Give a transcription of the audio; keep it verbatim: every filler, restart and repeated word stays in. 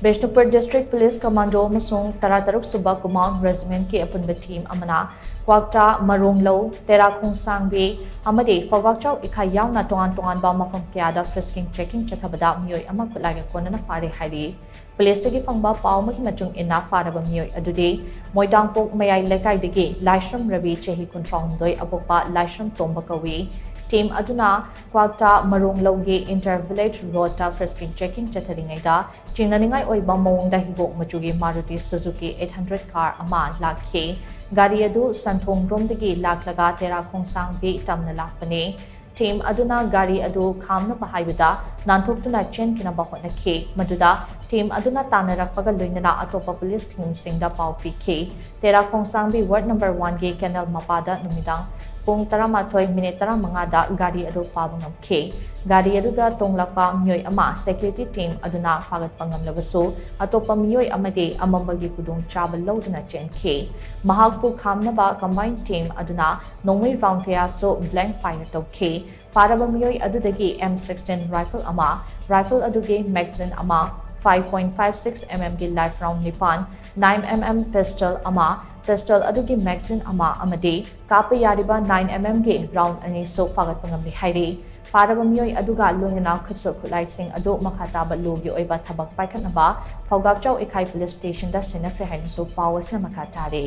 Bishnupur District Police Commando ꯑꯃꯁꯨꯡ ꯇꯔꯥꯇꯔꯨꯛ ꯁꯨꯕ Command Regiment ꯀꯤ ꯑꯄꯨꯟꯕ team ꯑꯃꯅ ꯀ꯭ꯋꯥꯛꯇꯥ, ꯃꯔꯣꯡꯂꯧ, ꯇꯦꯔꯥꯈꯣꯡꯁꯥꯡꯕꯤ ꯑꯃꯗꯤ ꯐꯧꯒꯥꯛꯆꯥꯎ ꯏꯈꯥꯏ ꯌꯥꯎꯅ ꯇꯣꯉꯥꯟ ꯇꯣꯉꯥꯟꯕ ꯃꯐꯝ ꯀꯌꯥꯗ frisking checking ꯆꯠꯊꯕꯗ ꯃꯤꯑꯣꯏ ꯑꯃ ꯈꯨꯠꯂꯥꯏꯒ ꯀꯣꯟꯅꯅ ꯐꯥꯔꯦ ꯍꯥꯏꯔꯤ꯫ Police ꯇꯒꯤ ꯐꯪꯕ ꯄꯥꯎ ꯑꯃꯒꯤ ꯃꯇꯨꯡ ꯏꯟꯅ, ꯐꯥꯔꯕ ꯃꯤꯑꯣꯏ ꯑꯗꯨꯗꯤ ꯃꯣꯏꯗꯥꯡꯄꯣꯛ ꯃꯌꯥꯏ ꯂꯩꯀꯥꯏꯗꯒꯤ ꯂꯥꯏꯁ꯭ꯔꯝ ꯔꯕꯤ, ꯆꯍꯤ ꯀꯨꯟꯊ꯭ꯔꯥꯍꯨꯝꯗꯣꯏ, ꯑꯄꯣꯛꯄ ꯂꯥꯏꯁ꯭ꯔꯝ ꯇꯣꯝꯕ ꯀꯧꯏ꯫ Team ꯑꯗꯨꯅ ꯀ꯭ꯋꯥꯛꯇꯥ ꯃꯔꯣꯡꯂꯧꯒꯤ inter village road ꯇ frisking checking ꯆꯠꯊꯔꯤꯉꯩꯗ ꯆꯤꯡꯅꯅꯤꯡꯉꯥꯏ ꯑꯣꯏꯕ ꯃꯑꯣꯡꯗ ꯍꯤꯒꯣꯛ ꯃꯆꯨꯒꯤ Maruti Suzuki eight hundred car ꯑꯃ ꯂꯥꯛꯈꯤ꯫ ꯒꯥꯔꯤ ꯑꯗꯨ ꯁꯟꯊꯣꯡꯔꯣꯝꯗꯒꯤ ꯂꯥꯛꯂꯒ ꯇꯦꯔꯥ ꯈꯣꯡꯁꯥꯡꯕꯤ ꯇꯝꯅ ꯂꯥꯛꯄꯅꯤ꯫ Team ꯑꯗꯨꯅ ꯒꯥꯔꯤ ꯑꯗꯨ ꯈꯥꯝꯅꯕ ꯍꯥꯏꯕꯗ ꯅꯥꯟꯊꯣꯛꯇꯨꯅ ꯆꯦꯟꯈꯤꯅꯕ ꯍꯣꯠꯅꯈꯤ꯫ ꯃꯗꯨꯗ team ꯑꯗꯨꯅ ꯇꯥꯟꯅꯔꯛꯄꯒ ꯂꯣꯏꯅꯅ ꯑꯇꯣꯞꯄ police team ꯁꯤꯡꯗ ꯄꯥꯎ ꯄꯤꯈꯤ꯫ ꯇꯦꯔꯥ ꯈꯣꯡꯁꯥꯡꯕꯤ ward number one ꯒꯤ canal ꯃꯄꯥꯗ ꯅꯨꯃꯤꯗꯥꯡ ꯄꯨꯡ ꯇꯔꯥꯃꯥꯊꯣꯏ minute ꯇꯔꯥꯃꯉꯥꯗ ꯒꯥꯔꯤ ꯑꯗꯨ ꯐꯥꯕ ꯉꯝꯈꯤ꯫ ꯒꯥꯔꯤ ꯑꯗꯨꯗ ꯇꯣꯡꯂꯛꯄ ꯃꯤꯑꯣꯏ ꯑꯃ security team ꯑꯗꯨꯅ ꯐꯥꯒꯠꯄ ꯉꯝꯂꯕꯁꯨ, ꯑꯇꯣꯞꯄ ꯃꯤꯑꯣꯏ ꯑꯃꯗꯤ ꯑꯃꯝꯕꯒꯤ ꯈꯨꯗꯣꯡꯆꯥꯕ ꯂꯧꯗꯨꯅ ꯆꯦꯟꯈꯤ꯫ ꯃꯍꯥꯛꯄꯨ ꯈꯥꯝꯅꯕ combined team ꯑꯗꯨꯅ ꯅꯣꯡꯃꯩ round ꯀꯌꯥꯁꯨ blank fire ꯇꯧꯈꯤ꯫ ꯐꯥꯔꯕ ꯃꯤꯑꯣꯏ ꯑꯗꯨꯗꯒꯤ M sixteen rifle ꯑꯃ, rifle ꯑꯗꯨꯒꯤ magazine ꯑꯃ, five point five six mm ꯒꯤ live round ꯅꯤꯄꯥꯟ, nine mm pistol ꯑꯃ, pistol ꯑꯗꯨꯒꯤ magazine ꯑꯃ ꯑꯃꯗꯤ ꯀꯥꯞꯄ ꯌꯥꯔꯤꯕ nine mm ꯒꯤ round ꯑꯅꯤꯁꯨ ꯐꯥꯒꯠꯄ ꯉꯝꯂꯦ ꯍꯥꯏꯔꯤ꯫ ꯐꯥꯔꯕ ꯃꯤꯑꯣꯏ ꯑꯗꯨꯒ ꯂꯣꯏꯅꯅ ꯈꯨꯠꯁꯨ ꯈꯨꯠꯂꯥꯏꯁꯤꯡ ꯑꯗꯨ ꯃꯈꯥ ꯇꯥꯕ law ꯒꯤ ꯑꯣꯏꯕ ꯊꯕꯛ ꯄꯥꯏꯈꯠꯅꯕ ꯐꯧꯒꯥꯛꯆꯥꯎ ꯏꯈꯥꯏ police station ꯗ ꯁꯤꯟꯅꯈ꯭ꯔꯦ ꯍꯥꯏꯅꯁꯨ ꯄꯥꯎ ꯑꯁꯤꯅ ꯃꯈꯥ ꯇꯥꯔꯤ꯫